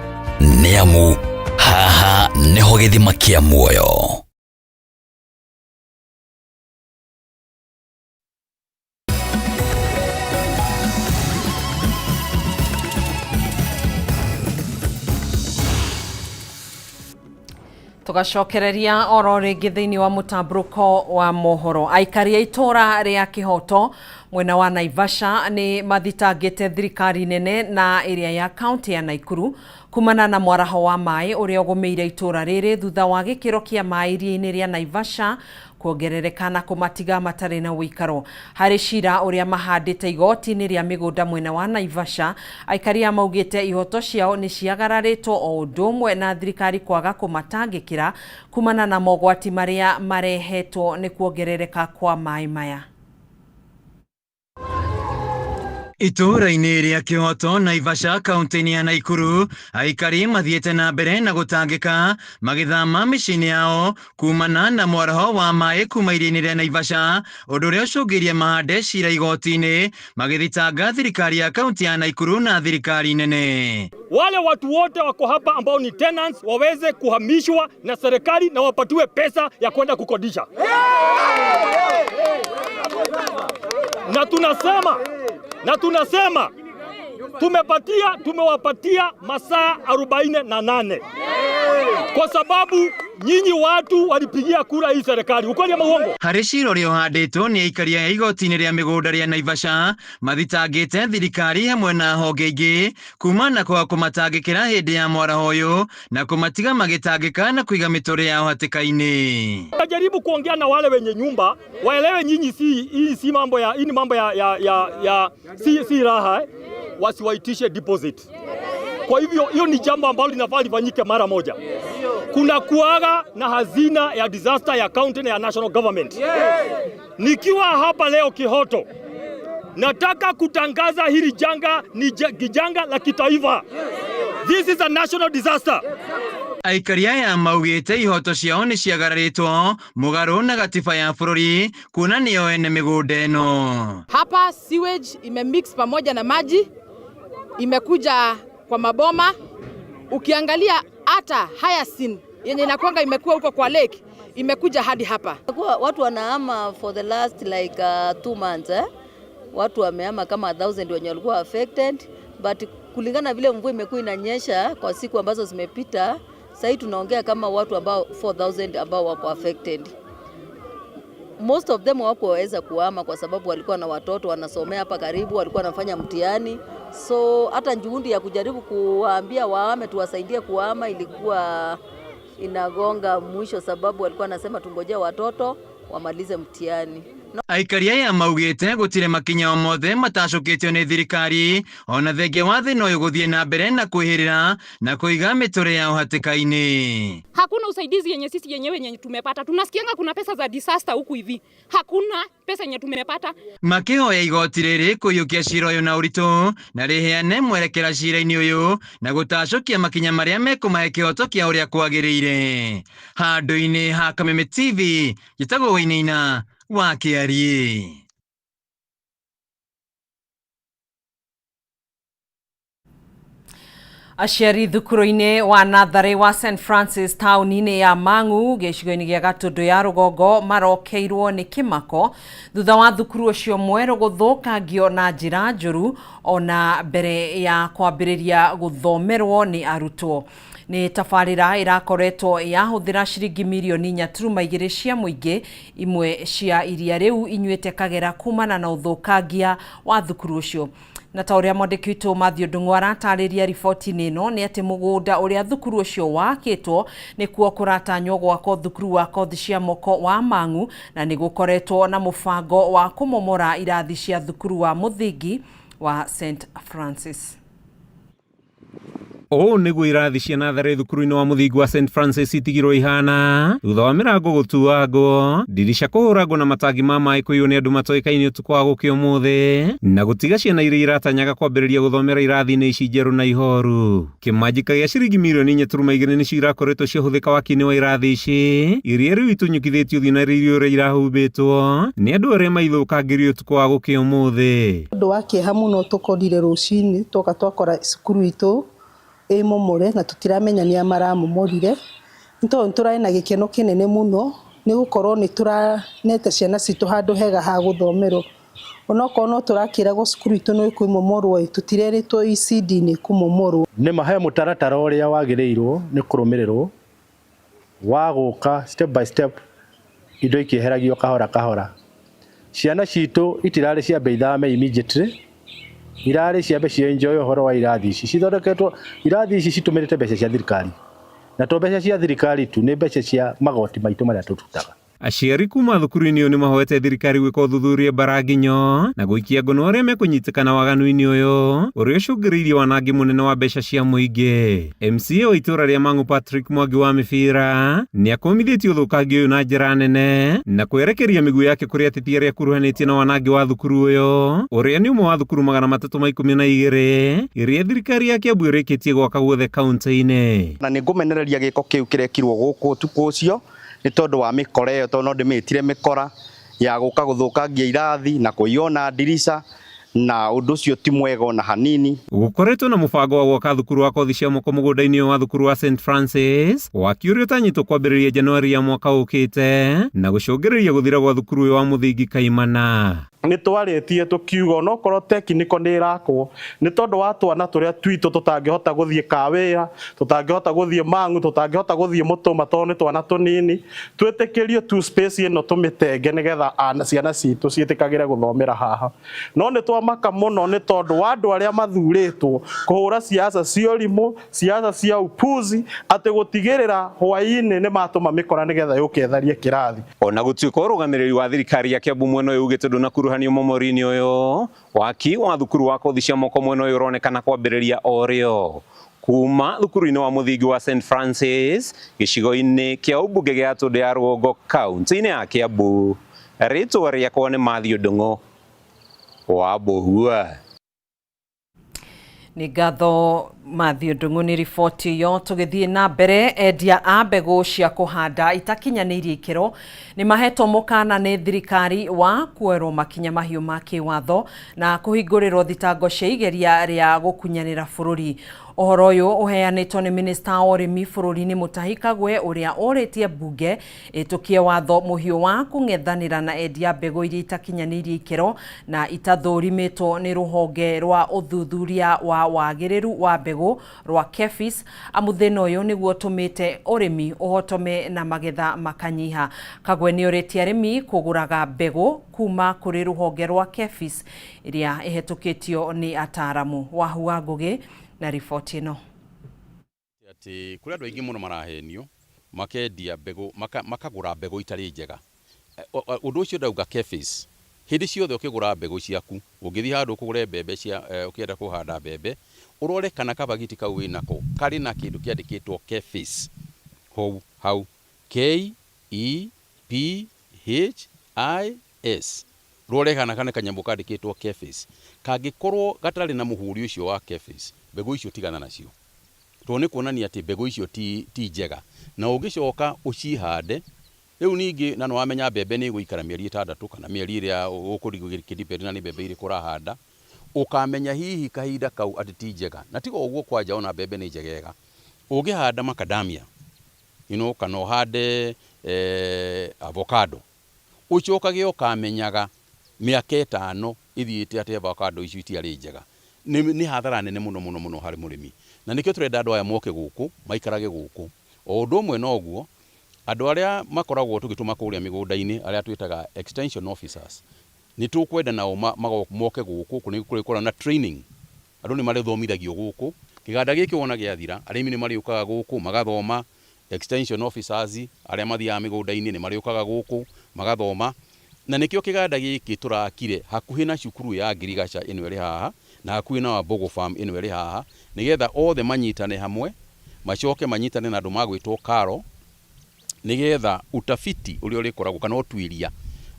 nĩ amu haha nĩho gĩthima kĩa muoyo. Tugacokereria oro rĩngĩ thĩinĩ wa mũtambũrũko wa mohoro. Aikari a itũra rĩa Kĩhoto mwena wa Naivasha nĩ mathitangĩte thirikari nene na ĩrĩa ya kaunti ya Naikuru kumana na mwaraho wa maĩ ũrĩa ũgũmĩire itũra rĩrĩ thutha wa gĩkĩro kĩa maĩ iria-inĩ rĩa Naivasha kuongerereka na kũmatiga matarĩ na ũikaro. Harĩ cira ũrĩa mahandĩte igoti-inĩ rĩa mĩgũnda mwena wa Naivasha, aikari a maugĩte ihoto ciao nĩ ciagararĩtwo o ũndũ ũmwe na thirikari kwaga kũmatangĩkĩra kumana na mogwati marĩa marehetwo nĩ kuongerereka kwa maĩ maya. Itũũra-inĩ rĩa Kĩhoto Naivasha kaunti-inĩ ya Naikuru, aikari mathiĩte na mbere na gũtangĩka magĩthama mĩciĩ-inĩ yao kumana na mwaraho wa maĩ kuma iria-inĩ rĩa Naivasha, ũndũ ũrĩa ũcũngĩrĩirie mahande cira igoti-inĩ magĩthitanga thirikari ya kaunti ya Naikuru na thirikari nene. Wale watu wote wako hapa ambao ni tenants waweze kuhamishwa na serikali na wapatiwe pesa ya kwenda kukodisha. Na tunasema Na tunasema tumepatia tumewapatia masaa 48 kwa sababu nyinyi watu walipigia kura hii serikali. Ukweli ama uongo? Harĩ cira ũrĩa ũhandĩtwo nĩ aikari a igoti-inĩ rĩa mĩgũnda rĩa Naivasha mathitangĩte thirikari hamwe na honge ingĩ kuma na kwaga kũmatangĩkĩra hĩndĩ ya mwaraho ũyũ na kũmatiga magĩtangĩka na kũiga mĩtũrĩre yao hatĩka-inĩ. Najaribu kuongea na wale wenye nyumba waelewe, nyinyi si hii si mambo ya hii ni mambo ya, ya, ya, ya si, si raha eh? Wasiwaitishe deposit. Kwa hivyo hiyo ni jambo ambalo linafaa lifanyike mara moja. Kuna kuaga na hazina ya disaster ya county na ya national government. Nikiwa hapa leo Kihoto, nataka kutangaza hili janga ni janga la kitaifa. This is a national disaster. Aikari aya maugĩte ihoto ciao nĩ ciagararĩtwo mũgarũ na gatiba ya bũrũri kuona nĩo ene mĩgũnda ĩno. Hapa sewage imemix pamoja na maji imekuja kwa maboma. Ukiangalia hata hyacinth yenye inakwanga imekuwa huko kwa lake imekuja hadi hapa. Kwa watu wanahama for the last like 2 months eh? Watu wamehama kama 1000 wenye walikuwa affected, but kulingana vile mvua imekuwa inanyesha kwa siku ambazo zimepita, sasa tunaongea kama watu ambao 4000 ambao wako affected. Most of them hawakuweza kuhama kwa sababu walikuwa na watoto wanasomea hapa karibu, walikuwa wanafanya mtihani. So hata juhudi ya kujaribu kuwaambia wahame, tuwasaidie kuhama ilikuwa inagonga mwisho, sababu walikuwa wanasema tungojee watoto wamalize mtihani. Aikari aya maugĩte gũtirĩ makinya o mothe matacũkĩtio nĩ thirikari ona thengia wa thĩna ũyũ gũthiĩ na mbere na kwĩhĩrĩra na kũiga mĩtũrĩre yao hatĩka-inĩ. Hakuna usaidizi yenye sisi yenyewe yenye tumepata. Tunasikianga kuna pesa za disaster huku hivi, hakuna pesa yenye tumepata. Makĩhoya igoti rĩrĩ kũiyũkia cira ũyũ na ũritũ na rĩheane mwerekera cira-inĩ ũyũ na gũtacũkia makinya marĩa mekũmahe kĩhoto kĩa ũrĩa kwagĩrĩire. Handũ-inĩ ha Kameme TV, njĩtagwo Wainaina wa Kĩariĩ. Aciari thukuru-inĩ wa natharĩ wa St Francis taũni-inĩ ya Mang'u gĩcigo-inĩ gĩa Gatũndũ ya rũgongo marokeirwo nĩ kĩmako thutha wa thukuru ũcio mwerũ gũthũkangio na njĩra njũru ona mbere ya kwambĩrĩria gũthomerwo nĩ arutwo. Nĩ tabarĩra ĩrakoretwo yahũthĩra ciringi mirioni 4.2 cia mũingĩ, imwe cia iria rĩu inyuĩte kagera kumana na ũthũkangia wa thukuru ũcio. Na ta ũrĩa mwandĩki witũ Matthew Ndung'u aratarĩria riboti-inĩ ĩno nĩ atĩ mũgũnda ũrĩa thukuru ũcio wakĩtwo nĩkuo kũratanywo gwakwo thukuru wa kothi cia moko wa Mang'u, na nĩ gũkoretwo na mũbango wa kũmomora irathi cia thukuru wa mũthingi wa St Francis. Ũũ nĩguo irathi cia natharĩ thukuru-inĩ wa mũthingi wa St Francis itigirwo ihana thutha wa mĩrango gũtuangwo, ndirica kũhũrangwo na matangi ma maĩ kũiywo nĩ andũ matoĩkaine ũtukũ wa gũkĩa ũmũthĩ, na gũtiga ciana iria iratanyaga kwambĩrĩria gũthomera irathi-inĩ ici njerũ na ihoru. Kĩmanjĩka gĩa ciringi mirioni 4.2 nĩcio irakoretwo ciahũthĩka waki-inĩ wa irathi ici iria rĩu itunyũkithĩtio ũthiũ na riri ũrĩa irahumbĩtwo nĩ andũ arĩa maithũkangĩrio ũtukũ wa gũkĩa ũmũthĩ. Ũndũ wa kĩeha mũno tũkorire rũcinĩ twoka twakora cukuru itũ ĩmomore na tũtiramenya nĩa maramomorire nĩ tondũ nĩtũrarĩ na gĩkeno kĩnene mũno nĩ gũkorwo nĩ tũranete ciana citũ handũ hega ha gũthomerwo onokorwo no tũrakĩragwo cukuru itũ nĩ ĩkũmomorwo ĩ tũtirerĩtwo ECD nĩ ĩkũmomorwo. Nĩ ma he mũtaratara ũrĩa wagĩrĩirwo nĩ kũrũmĩrĩrwo wa gũka step by step indo ikĩeheragio kahora kahora. Ciana citũ itirarĩ ciambe ithame immediately, irarĩ ciambe cia enjoy ũhoro wa irathi ici cithondeketwo. Irathi ici citũmĩrĩte mbeca cia thirikari, na to mbeca cia thirikari tu, nĩ mbeca cia magoti maitũ marĩa tũrutaga. Aciari kuma thukuru-inĩ ũyũ nĩmahoete thirikari gwĩka ũthuthuria mbaranginyo na gũikia ngono arĩa mekũnyitĩkana waganu-inĩ ũyũ ũrĩa ũcũngĩrĩirie wanangi mũnene wa mbeca cia mũingĩ. MCA wa itũra rĩa Mang'u Patrick Mwangi wa mĩbira nĩakũmithĩtie ũthũkangia ũyũ na njĩra nene na kwerekeria mĩguĩ yake kũrĩ ateti arĩa akuruhanĩtie na wanangi wa thukuru ũyũ ũrĩa nĩ ũmwe wa thukuru 312 iria thirikari ya Kiambu ĩrĩkĩtie gwaka guothe kaunti-inĩ. Na nĩngũmenereria gĩko kĩu kĩrekirwo gũkũ ũtukũ ũcio nĩ tondũ wa mĩkora ĩyo, tondũ no ndĩmĩtire mĩkora ya gũka gũthũkangia irathi na kũiyona ndirica, na ũndũ ũcio ti mwega ona hanini. Gũkoretwo na mũbango wa gwaka thukuru wa kothi cia moko mũgũnda-inĩ wa thukuru wa St Francis waki ũrĩa ũtanyĩtwo kwambĩrĩria Januari ya mwaka ũkĩte na gũcũngĩrĩria gũthira gwa thukuru ũyũ wa mũthingi kaimana. Nĩ twarĩtie tũkiuga onokorwo technical nĩ ĩrakwo nĩ tondũ wa twana tũrĩa twitũ tũtangĩhota gũthiĩ Kawĩra, tũtangĩhota gũthiĩ Mang'u, tũtangĩhota gũthiĩ Mũtũma tondũ nĩ twana tũnini, twĩtĩkĩrio tu space ĩno tũmĩtenge nĩgetha ciana citũ ciĩtĩkagĩre gũthomera haha. No nĩ twamaka mũno nĩ tondũ wa andũ arĩa mathurĩtwo kũhũra siasa cia ũrimũ, siasa cia upuzi, atĩ gũtigĩrĩra hwaĩ-inĩ nĩ matũma mĩkora nĩgetha yũke ĩtharie kĩrathi. Ona gũtuĩka ũrũgamĩrĩri wa thirikari ya Kiambu mwena ũyũ ugĩte ndũnakuruhanio momori-inĩ ũyũ, waki wa thukuru wa kothi cia moko mwena ũyũ ũronekana kwambĩrĩria o rĩo kuma thukuru-inĩ wa mũthingi wa St Francis gĩcigo-inĩ kĩa ũmbunge gĩa Tũndũ ya Rũgongo kaunti-inĩ ya Kiambu. Rĩtwa rĩakwa nĩ Matthew Ndung'u wa Mbũhua. Nĩ ngatho Matthew Ndung'u nĩ riboti ĩyo. Tũgĩthiĩ na mbere, endia a mbegũ cia kũhanda itakinyanĩirie ikĩro nĩ mahetwo mũkana nĩ thirikari wa kuoerwo makinya mahiũ ma kĩwatho na kũhingũrĩrwo thitango cia igeria rĩa gũkunyanĩra bũrũri. Ũhoro ũyũ ũheanĩtwo nĩ minista wa ũrĩmi bũrũri-inĩ Mutahi Kagwe ũrĩa ũrĩtie mbunge ĩtũkie watho mũhiũ wa kũng'ethanĩra na endia mbegũ iria itakinyanĩirie ikĩro na itathũrimĩtwo nĩ rũhonge rwa ũthuthuria wa wagĩrĩru wa mbegũ rwa KEPHIS, amu thĩna ũyũ nĩguo ũtũmĩte ũrĩmi ũhotome na magetha makanyiha. Kagwe nĩ orĩtie arĩmi kũgũraga mbegũ kuma kũrĩ rũhonge rwa KEPHIS ĩrĩa ĩhetũkĩtio nĩ ataramu. Wahu wa Ngũgĩ na riboti ĩno. Atĩ kũrĩ andũ aingĩ mũno marahenio makendia mbegũ, makagũra mbegũ itarĩ njega. Ũndũ ũcio ndauga KEPHIS, hĩndĩ ciothe ũkĩgũra mbegũ ciaku, ũngĩthiĩ handũ ũkũgũre mbembe cia, ũkĩenda kũhanda mbembe, ũrore kana kabagiti kau wĩnako karĩ na kĩndũ kĩandĩkĩtwo KEPHIS hau, hau K E P H I S. Rore kana nĩ kanyamũ kandĩkĩtwo KEPHIS. Kangĩkorwo gatarĩ na mũhũri ũcio wa KEPHIS, mbegũ icio tigana nacio. Tondũ nĩ kuonania atĩ mbegũ icio ti njega. Na ũngĩcoka ũcihande, rĩu ningĩ na nĩ wamenya mbembe nĩ ĩgũikara mĩeri ĩtandatũ kana mĩeri ĩrĩa ũkũrigwo depend na nĩ mbembe irĩkũ ũrahanda, ũkamenya hihi kahinda kau atĩ ti njega. Na tiga ũguo kwanja ona mbembe nĩ njegega. Ũngĩhanda macadamia, kana ũhande avocado, ũcokage ũkamenyaga mĩaka ĩtano ĩthiĩte atĩ avocado icio itiarĩ njega. Nĩ hathara nene mũno mũno mũno harĩ mũrĩmi. Na nĩkĩo tũrenda andũ aya moke gũkũ, maikarage gũkũ. O ũndũ ũmwe na ũguo, andũ arĩa makoragwo tũgĩtũma kũrĩa mĩgũnda-inĩ, arĩa twĩtaga extension officers, nĩ tũkwenda nao moke gũkũ, nĩ kũrĩkoragwo na training. Andũ nĩ marĩthomithagio gũkũ. Kĩganda gĩkĩ wona gĩathira, arĩmi nĩ marĩũkaga gũkũ, magathoma. Extension officers arĩa mathiaga mĩgũnda-inĩ nĩ marĩũkaga gũkũ, magathoma. Na nĩkĩo kĩganda gĩkĩ tũrakire hakuhĩ na cukuru ya Ngirigaca ĩno ĩrĩ haha, na hakuhĩ na Wambogo Farm ĩno ĩrĩ haha, nĩgetha othe manyitane hamwe, macoke manyitane na andũ magwĩtwo KALRO, nĩgetha utafiti ũrĩa ũrĩkoragwo kana ũtuĩria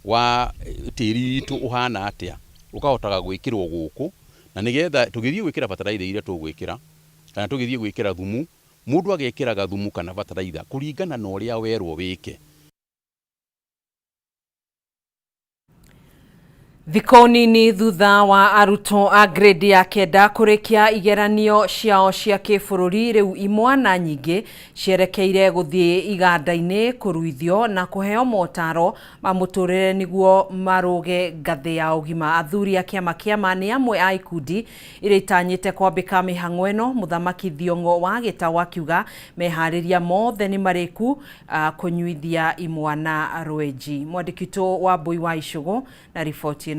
wa tĩri witũ ũhana atĩa ũkahotaga gwĩkĩrwo gũkũ, na nĩgetha tũgĩthiĩ gwĩkĩra bataraitha iria tũgwĩkĩra kana tũgĩthiĩ gwĩkĩra thumu, mũndũ agekĩraga thumu kana bataraitha kũringana na ũrĩa werwo wĩke. Thikũ nini thutha wa arutwo a grade ya kenda kũrĩkia igeranio ciao cia kĩbũrũri, rĩu imwana nyingĩ cierekeire gũthiĩ iganda-inĩ kũruithio na kũheo motaro ma mũtũrĩre nĩguo marũge ngathĩ ya ũgima. Athuri a kĩama kĩama nĩ amwe a ikundi iria itanyĩte kwambĩka mĩhang'o ĩno. Mũthamaki Thiong'o wa Gĩtaũ akiuga meharĩria mothe nĩ marĩku kũnyuithia imwana rwenji. Mwandĩki witũ wa Mbui wa Icũgũ na riboti ĩno.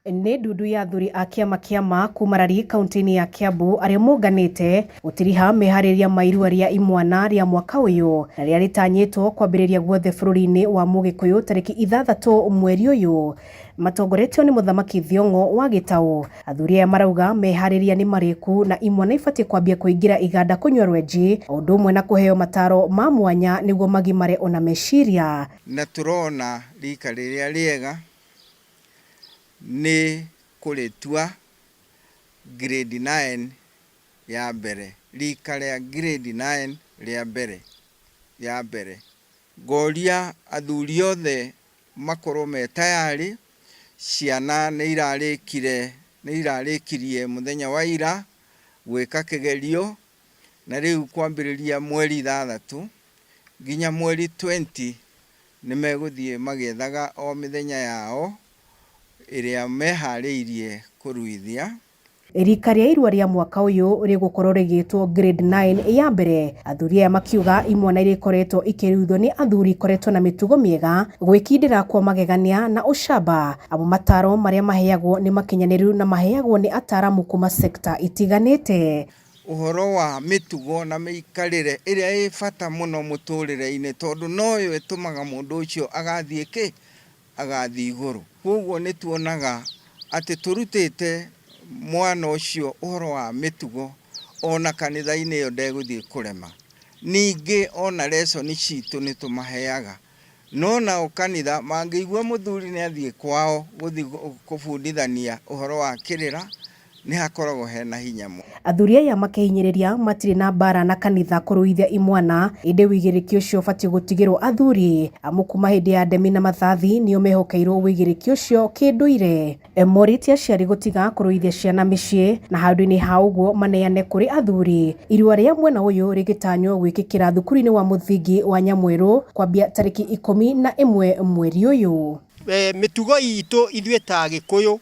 Nĩ ndundu ya athuri a kĩama kĩama kuma Rari kaunti-inĩ ya Kiambu arĩa monganĩte gũtiriha meharĩria ma irua rĩa imwana rĩa mwaka ũyũ na rĩrĩa rĩtanyĩtwo kwambĩrĩria guothe bũrũri-inĩ wa Mũgĩkũyũ tarĩki 6 mweri ũyũ. Matongoretio nĩ Mũthamaki Thiong'o wa Gĩtaũ, athuri aya marauga meharĩria nĩ marĩku na imwana ibatiĩ kwambia kũingĩra iganda kũnyua rwenji o ũndũ ũmwe na kũheo mataro ma mwanya nĩguo magimare ona meciria. Na tũrona rika rĩrĩa rĩega nĩ kũrĩtua grade 9 ya mbere, rika rĩa grade 9 rĩa mbere, ya mbere. Ngoria athuri othe makorwo me tayari, ciana nĩ irarĩkire, nĩ irarĩkirie mũthenya wa ira gwĩka kĩgerio, na rĩu kwambĩrĩria mweri 6 nginya mweri 20 Nĩ megũthiĩ magĩethaga o mĩthenya yao ĩrĩa meharĩirie kũruithia. Rika rĩa irua rĩa mwaka ũyũ rĩgũkorwo rĩgĩtwo Grade 9 ya mbere. Athuri aya makiuga imwana iria ikoretwo ikĩruithio nĩ athuri ikoretwo na mĩtugo mĩega, gwĩkindĩra kwa magegania na ũcamba, amu mataro marĩa maheagwo nĩ makinyanĩru na maheagwo nĩ ataramu kuma sekta itiganĩte. Ũhoro wa mĩtugo na mĩikarĩre ĩrĩa ĩ bata mũno mũtũrĩre-inĩ tondũ noyo ĩtũmaga mũndũ ũcio agathiĩ kĩ? Agathiĩ igũrũ. Kwoguo nĩ tuonaga atĩ tũrutĩte mwana ũcio ũhoro wa mĩtugo ona kanitha-inĩ ĩyo ndegũthiĩ kũrema. Ningĩ ona lesson citũ nĩ tũmaheaga. No nao kanitha mangĩigua mũthuri nĩ athiĩ kwao gũthiĩ kũbundithania ũhoro wa kĩrĩra, nĩ hakoragwo hena hinya mũno. Athuri aya makĩhinyĩrĩria matirĩ na mbara na kanitha kũruithia imwana, ĩndĩ wĩigĩrĩrĩki ũcio ũbatiĩ gũtigĩrwo athuri, amu kuma hĩndĩ ya Ndemi na Mathathi nĩo mehokeirwo wĩigĩrĩrĩki ũcio kĩndũire. Morĩtie aciari gũtiga kũruithia ciana mĩciĩ na handũ-inĩ ha ũguo maneane kũrĩ athuri. Irua rĩa mwena ũyũ rĩgĩtanywo gwĩkĩkĩra thukuru-inĩ wa mũthingi wa Nyamwerũ kwambia tarĩki 11 mweri ũyũ. Mĩtugo itũ ithuĩ ta Agĩkũyũ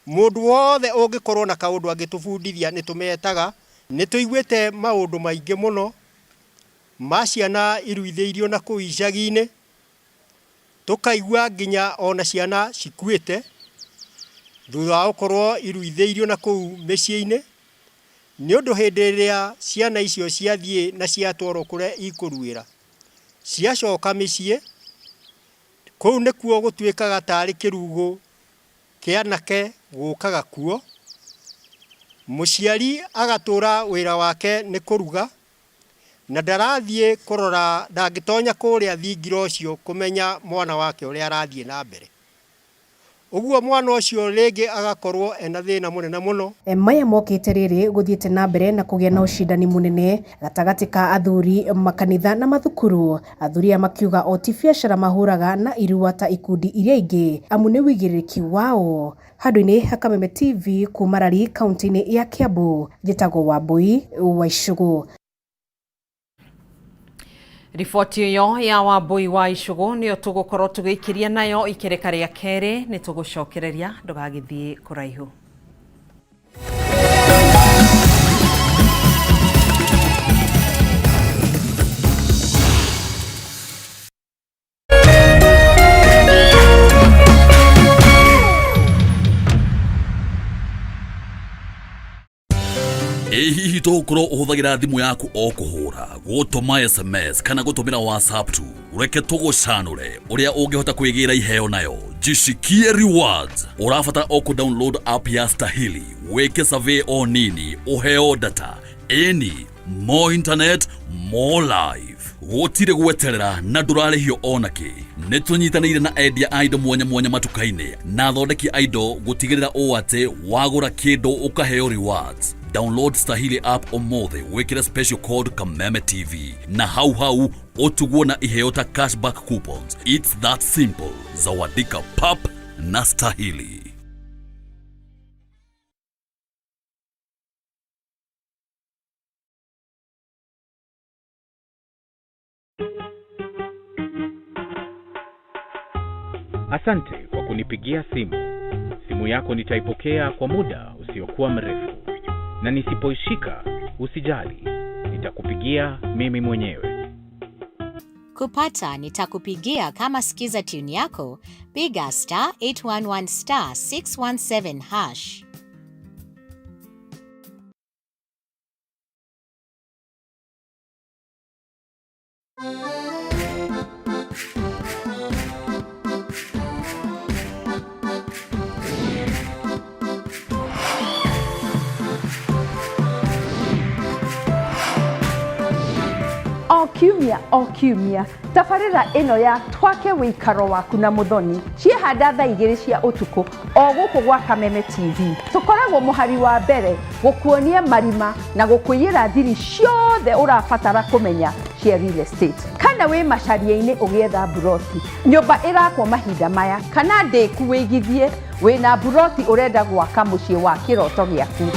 Mũndũ wothe ũngĩkorwo na kaũndũ angĩtũbundithia nĩ tũmetaga. Nĩ tũiguĩte maũndũ maingĩ mũno ma ciana iruithĩirio na kũu icagi-inĩ, tũkaigua nginya ona ciana cikuĩte thutha wa gũkorwo iruithĩirio na kũu mĩciĩ-inĩ, nĩ ũndũ hĩndĩ ĩrĩa ciana icio ciathiĩ na ciatwarwo kũrĩa ikũruĩra, ciacoka mĩciĩ, kũu nĩkuo gũtuĩkaga tarĩ kĩrugũ Kĩanake gũkaga kuo. Mũciari agatũra wĩra wake nĩ kũruga, na ndarathiĩ kũrora ndangĩtonya kũrĩa thingira ũcio kũmenya mwana wake ũrĩa arathiĩ na mbere. Ũguo mwana ũcio rĩngĩ agakorwo ena thĩna mũnene mũno. Maya mokĩte rĩrĩ gũthiĩte na mbere na kũgĩa na ũcindani mũnene gatagatĩ ka athuri, makanitha na mathukuru. Athuri aya makiuga o ti biacara mahũraga na irua ta ikundi iria ingĩ amu nĩ wĩigĩrĩrĩki wao. Handũ-inĩ ha Kameme TV kuma Rari kauntĩ-inĩ ya Kiambu, njĩtagwo Wambui wa Icũgũ. Riboti ĩyo ya Wambui wa Icũgũ nĩyo tũgũkorwo tũgĩikĩria nayo ikereka rĩa kerĩ. Nĩ tũgũcokereria, ndũgagĩthiĩ kũraihu. Ĩ hihi to ũkorwo ũhũthagĩra thimũ yaku o kũhũra, gũtũma SMS kana gũtũmĩra WhatsApp tu? Reke tũgũcanũre ũrĩa ũngĩhota kwĩgĩra iheo nayo. Jishikie Rewards. Ũrabatara o kũ download app ya Stahili, wĩke survey o nini, ũheo data. Ĩni, more internet, more life. Gũtirĩ gweterera na ndũrarĩhio ona kĩ. Nĩ tũnyitanĩire na endia a indo mwanya mwanya matuka-inĩ na athondeki a indo gũtigĩrĩra ũũ atĩ wagũra kĩndũ ũkaheo rewards. Download Stahili app ũmũthĩ wĩkĩre special code Kameme TV na hau hau ũtugwo na iheo ta cashback coupons. It's that simple. Zawadika pap na Stahili. Asante kwa kunipigia simu. Simu yako nitaipokea kwa muda usiokuwa mrefu, na nisipoishika usijali, nitakupigia mimi mwenyewe. Kupata nitakupigia kama skiza tune yako, piga star 811 star 617 hash. O kiumia o kiumia tabarĩra ĩno ya twake wĩikaro waku na mũthoni ciehanda thaa igĩrĩ cia ũtukũ o gũkũ gwa Kameme TV. Tũkoragwo mũhari wa mbere gũkuonia marima na gũkũiyĩra thiri ciothe ũrabatara kũmenya cia real estate. Kana wĩ macaria-inĩ ũgĩetha mburoti, nyũmba ĩrakwo mahinda maya, kana ndĩku wĩigithie wĩna mburoti ũrenda gwaka mũciĩ wa kĩroto gĩaku.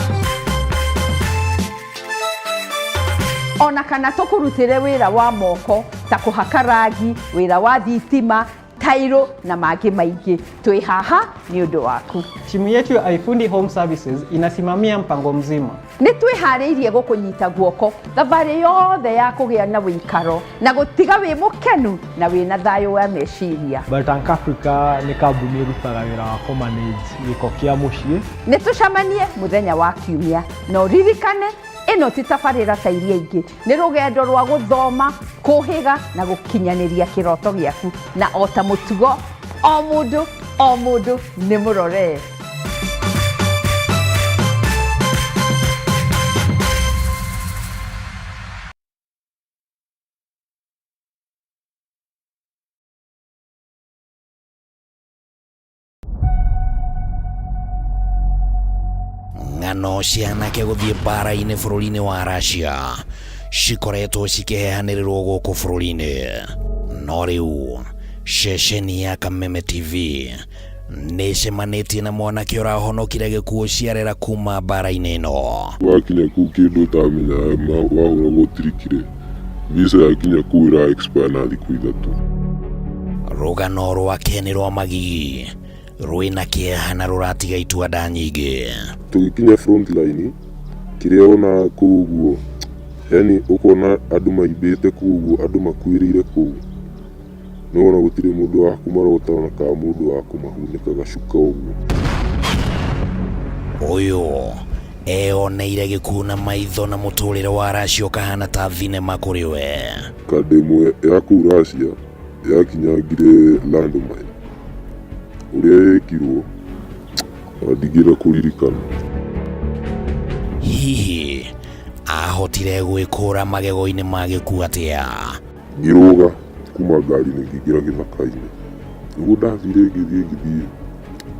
Ona kana tũkũrutĩre wĩra wa moko ta kũhaka rangi, wĩra wa thitima, tairo na mangĩ maingĩ. Twĩ haha nĩ ũndũ waku. Timu yetu ya iFundi Home Services inasimamia mpango mzima. Nĩ twĩharĩirie gũkũnyita guoko thabarĩ yothe ya kũgĩa na wĩikaro na gũtiga wĩ mũkenu na wĩna thayũ wa meciria. Baltank Africa nĩ kambuni ĩrutaga wĩra wa kũ manage gĩko kĩa mũciĩ. Nĩ tũcemanie mũthenya wa Kiumia, na ũririkane ĩno ti tabarĩra ta iria ingĩ, nĩ rũgendo rwa gũthoma, kũhĩga na gũkinyanĩria kĩroto gĩaku, na o ta mũtugo o mũndũ o mũndũ nĩ mũroree. Ng'ano cia anake gũthiĩ mbara-inĩ bũrũri-inĩ wa Russia cikoretwo cikĩhehanĩrĩrwo gũkũ bũrũri-inĩ. No rĩu ceceni ya Kameme TV nĩ ĩcemanĩtie na mwanake ũrahonokire gĩkuũ ciarera kuma mbara-inĩ ĩno. Wakinya kũu kĩndũ ũtamenyaga wahũragwo tirikire visa yakinya kũu ĩra expire na thikũ ithatũ. Rũgano rwake nĩ rwa magigi, rwĩna kĩeha na rũratiga itua nda nyingĩ. Tũgĩkinya front line kĩrĩa wonaga kũu ũguo yani ũkona andũ maimbĩte kũu ũguo andũ makuĩrĩire kũu no ona gũtirĩ mũndũ wa kũmarota ona kana mũndũ wa kũmahunĩka gacuka ũguo. Ũyũ eyoneire gĩkuũ na maitho na mũtũrĩre wa Russia ũkahana ta thinema kũrĩ we. Kanda ĩmwe ya kũu Russia yakinyangire landmine ũrĩa yekirwo ona ndingĩenda kũririkana. Hihi ahotire gwĩkũra magego-inĩ ma gĩkuũ atĩa? Ngĩrũga kuma ngari-inĩ ngĩingĩra gĩthaka-inĩ. Nĩguo ndathire ngĩthiĩ ngĩthiĩ,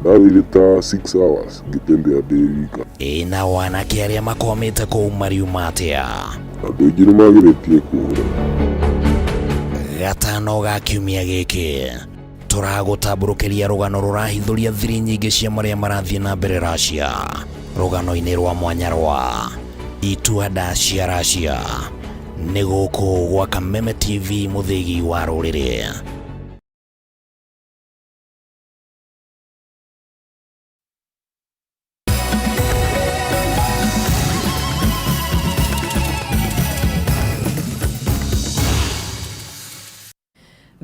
ndathire ta 6 hours ngĩtembea ndĩ wika. Ĩ nao anake arĩa makwamĩte kũu mariuma atĩa? Andũ aingĩ nĩ mageretie kũũra. Gatano ga kiumia gĩkĩ tũragũtambũrũkĩria rũgano rũrahithũria thiri nyingĩ cia marĩa marathiĩ na mbere Russia, rũgano-inĩ rwa mwanya rwa itua-nda cia Russia. Nĩ gũkũ gwa Kameme TV, mũthĩgi wa rũrĩrĩ.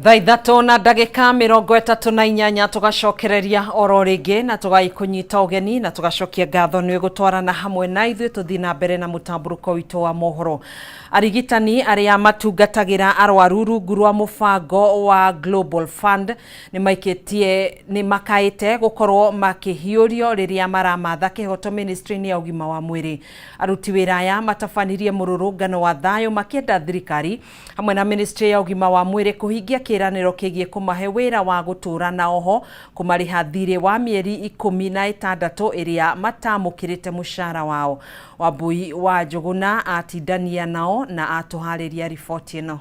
Thaa ithatũ na ndagĩka 38 tũgacokereria oro rĩngĩ na tũgagĩkũnyita ũgeni na tũgacokia ngatho nĩ gũtwarana hamwe na ithuĩ tũthiĩ na mbere na mũtambũrũko witũ wa mohoro. Arigitani arĩa matungatagĩra arwaru rungu rwa mũbango wa Global Fund nĩ maikĩtie nĩ makaĩte gũkorwo makĩhiũrio rĩrĩa maramatha kĩhoto ministry-inĩ ya ũgima wa mwĩrĩ. Aruti wĩra aya matabanirie mũrũrũngano wa thayũ makĩenda thirikari hamwe na ministry ya ũgima wa mwĩrĩ kũhingia kĩĩranĩro kĩgiĩ kũmahe wĩra wa gũtũũra na oho kũmarĩha thirĩ wa mĩeri 16 ĩrĩa matamũkĩrĩte mũcara wao. Wambui wa Njũgũna atindania nao na atũharĩria riboti ĩno.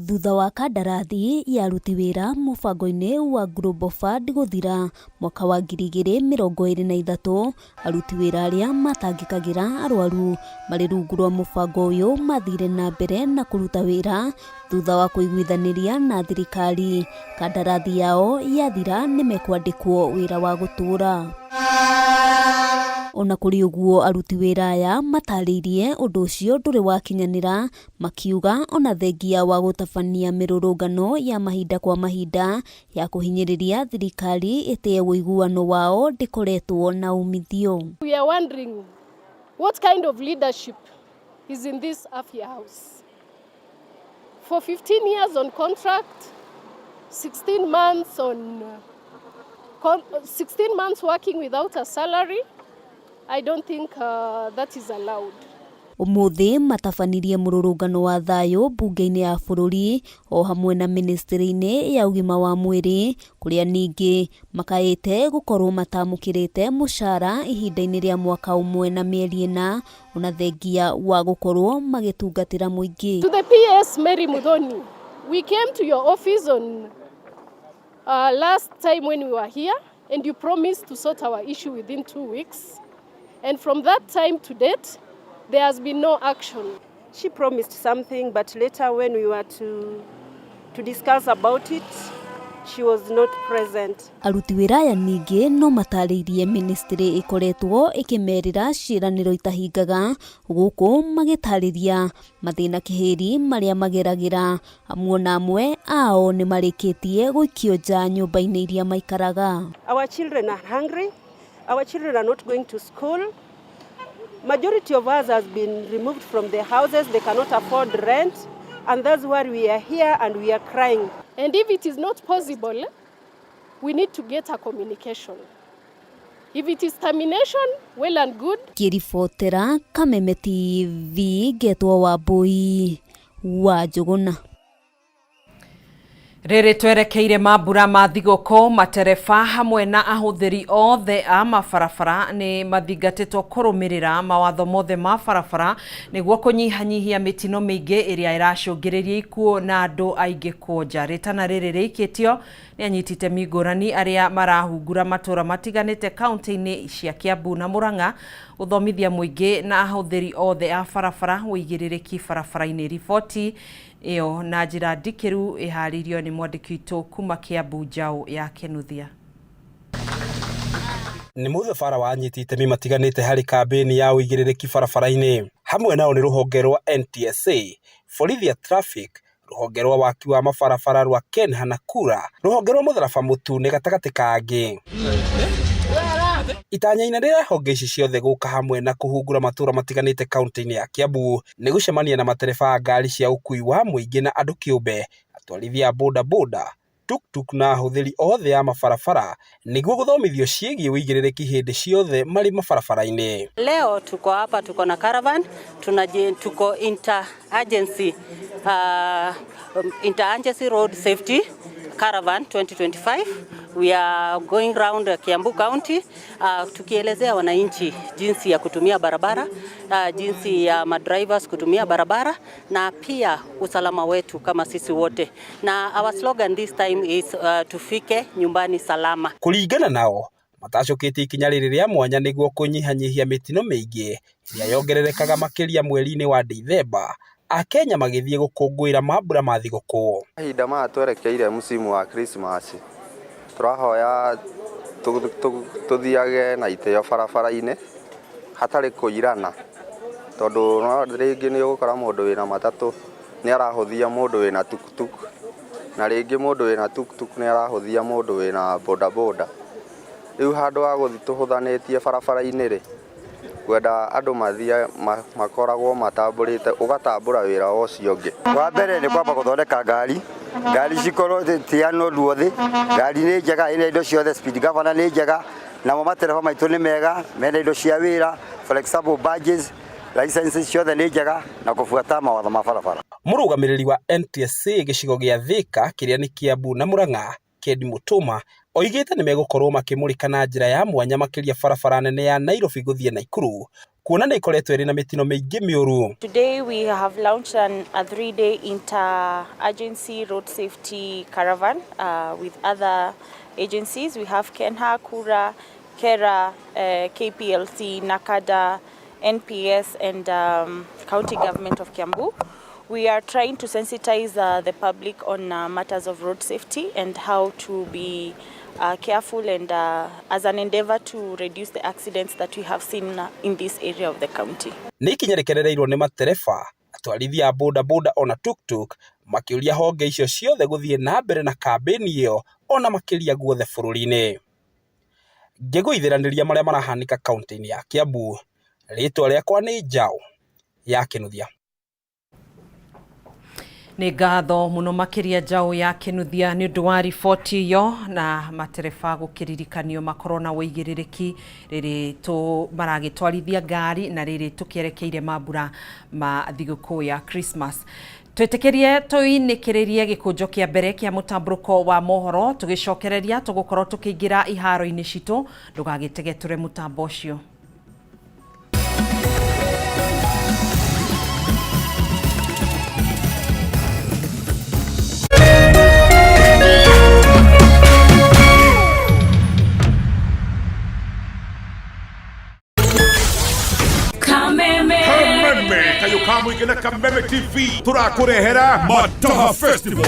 Thutha wa kandarathi ya aruti wĩra mũbango-inĩ wa Global Fund gũthira mwaka wa 2023, aruti wĩra arĩa matangĩkagĩra arwaru marĩ rungu rwa mũbango ũyũ mathire na mbere na kũruta wĩra thutha wa kũiguithanĩria na thirikari. Kandarathi yao yathira nĩ mekwandĩkwo wĩra wa gũtũũra. Ona kũrĩ ũguo aruti wĩra aya matarĩirie ũndũ ũcio ndũrĩ wakinyanĩra, makiuga ona thengia wa gũtabania mĩrũrũngano ya mahinda kwa mahinda ya kũhinyĩrĩria thirikari ĩtĩe ũiguano wao ndĩkoretwo na umithio. We are wondering what kind of leadership is in this Afya House. For 15 years on contract, 16 months on 16 months working without a salary, I don't think that is allowed. Ũmũthĩ matabanirie mũrũrũngano wa thayũ mbunge-inĩ ya bũrũri o hamwe na ministry-inĩ ya ũgima wa mwĩrĩ kũrĩa ningĩ makaĩte gũkorwo matamũkĩrĩte mũcara ihinda-inĩ rĩa mwaka ũmwe na mĩeri ĩna ona thengia wa gũkorwo magĩtungatĩra mũingĩ. To the PS Mary Muthoni, we came to your office on last time when we were here and you promised to sort our issue within 2 weeks. And from that time to date, there has been no action. She promised something, but later when we were to discuss about it, she was not present. Aruti wĩra aya ningĩ no matarĩirie ministry ĩkoretwo ĩkĩmerĩra ciĩranĩro itahingaga gũkũ magĩtarĩria mathĩna kĩhĩri marĩa mageragĩra amu ona amwe ao nĩ marĩkĩtie gũikio nja nyũmba-inĩ iria maikaraga. Our children are hungry. Our children are not going to school. Majority of us has been removed from their houses. They cannot afford rent. And that's why we are here and we are crying. And if it is not possible, we need to get a communication. If it is termination, well and good. Ngĩribotera Kameme TV ngetwo Wambui wa Njũgũna. Rĩrĩ twerekeire mambura ma thigũkũ, matereba hamwe na ahũthĩri othe a mabarabara nĩ mathingatĩtwo kũrũmĩrĩra mawatho mothe ma barabara nĩguo kũnyihanyihia mĩtino mĩingĩ ĩrĩa ĩracũngĩrĩria ikuũ na andũ aingĩ kuonja. Rĩtana rĩrĩ rĩikĩtio nĩ anyiti itemi ngũrani arĩa marahungura matũra matiganĩte kaunti-inĩ cia Kiambu na Murang'a gũthomithia mũingĩ na ahũthĩri othe a barabara ũigĩrĩrĩki barabara-inĩ. Riboti ĩyo na njĩra ndikĩru ĩharĩirio nĩ mwandĩki witũ kuma Kiambu Njaũ ya Kĩnuthia. Nĩ mũthabara wa anyiti itemi matiganĩte harĩ kambĩni ya ũigĩrĩrĩki barabara-inĩ. Hamwe nao nĩ rũhonge rwa NTSA, borithi a traffic, rũhonge rwa waki wa mabarabara rwa KeNHA na KURA, rũhonge rwa mũtharaba mũtune gatagatĩ ka angĩ. Itanya inene rĩa honge ici ciothe gũka hamwe na kũhungura matũra matiganĩte kaunti-inĩ ya Kiambu nĩ gũcemania na matereba a ngari cia ũkuui wa mũingĩ na andũ kĩũmbe, atwarithia a boda boda, tuktuk na ahũthĩri othe a mabarabara nĩguo gũthomithio ciĩgiĩ ũigĩrĩrĩki hĩndĩ ciothe marĩ mabarabara-inĩ. Leo tuko hapa, tuko na caravan, tuko inter-agency road safety caravan 2025. We are going round Kiambu County tukielezea wananchi jinsi ya kutumia barabara, jinsi ya madrivers kutumia barabara na pia usalama wetu kama sisi wote. Na our slogan this time is tufike nyumbani salama. Kũringana nao matacũkĩtie ikinya rĩrĩ rĩa mwanya nĩguo kũnyihanyihia mĩtino mĩingĩ ĩrĩa yongererekaga makĩria mweri-inĩ wa Dithemba Akenya magĩthiĩ gũkũngũĩra mambura ma thigũkũ. Mahinda maya twerekeire msimu wa Christmas, tũrahoya tũthiage na itĩo barabara-inĩ hatarĩ kũirana, tondũ no rĩngĩ nĩ ũgũkora mũndũ wĩna matatũ nĩ arahũthia mũndũ wĩna tuktuk, na rĩngĩ mũndũ wĩna tuktuk nĩ arahũthia mũndũ wĩna bodaboda. Rĩu handũ ha gũthiĩ tũhũthanĩtie barabara-inĩ rĩ, ngwenda andũ mathiĩ makoragwo matambũrĩte, ũgatambũra wĩra ũcio ũngĩ. Wa mbere nĩ kwamba gũthondeka ngari, ngari cikorwo ti andũ othe, ngari nĩ njega ĩna indo ciothe, speed governor nĩ njega, namo matereba maitũ nĩ mega, mena indo cia wĩra, for example badges, licenses ciothe nĩ njega na kũbuata mawatho ma barabara. Mũrũgamĩrĩri wa NTSA gĩcigo gĩa Thika kĩrĩa nĩ Kiambu na Murang'a, Kendi Mutuma, oigĩte nĩ megũkorwo makĩmũrĩka na njĩra ya mwanya makĩria barabara nene ya Nairobi gũthiĩ Naikuru kuona nĩ ĩkoretwo ĩrĩ na mĩtino mĩingĩ mĩũru. Today we have launched a 3-day inter-agency road safety caravan with other agencies. We have KeNHA, KURA, KeRRA, KPLC, NACADA, NPS and County Government of Kiambu. We are trying to sensitize the public on matters of road safety and how to be careful and as an endeavor to reduce the accidents that we have seen in this area of the county. Nĩ ikinya rĩkenereirwo nĩ matereba, atwarithia a boda boda ona tuktuk makĩũria honge icio ciothe gũthiĩ na mbere na kambĩni ĩyo ona makĩria guothe bũrũri-inĩ. Ngĩgũithĩranĩria marĩa marahanĩka kaunti-inĩ ya Kiambu, rĩtwa rĩakwa nĩ Njaũ ya Kĩnuthia. Nĩ ngatho mũno makĩria Njaũ ya Kĩnuthia nĩ ũndũ wa riboti ĩyo na matereba gũkĩririkanio makorwo na ũigĩrĩrĩki rĩrĩ maragĩtwarithia ngari na rĩrĩ tũkĩerekeire mambura ma thigũkũ ya Christmas. Twĩtĩkĩrie tũinĩkĩrĩrie gĩkũnjo kĩa mbere kĩa mũtambũrũko wa mohoro, tũgĩcokereria tũgũkorwo tũkĩingĩra iharo-inĩ citũ, ndũgagĩtegetũre mũtambo ũcio. Mũingĩ na Kameme TV tũrakũrehera Mataha Festival.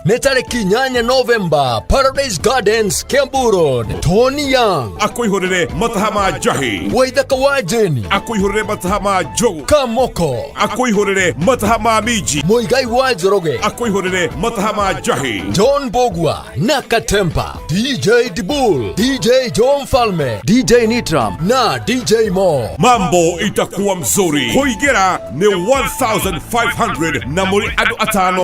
Nĩ tarĩki 8 Novemba, Paradise Gardens, Kiambu Road. Tony Young Akũihũrĩre mataha ma njahi. Waithaka wa Jeni Akũihũrĩre mataha ma njũgũ. Kamoko Akũihũrĩre mataha ma minji. Muigai wa Njoroge Akũihũrĩre mataha ma njahi. John Bogwa na Katempa, DJ Dibul, DJ John Falme, DJ Nitram na DJ Mo. Mambo itakuwa mzuri. Kũingĩra nĩ 1500 na mũrĩ andũ atano.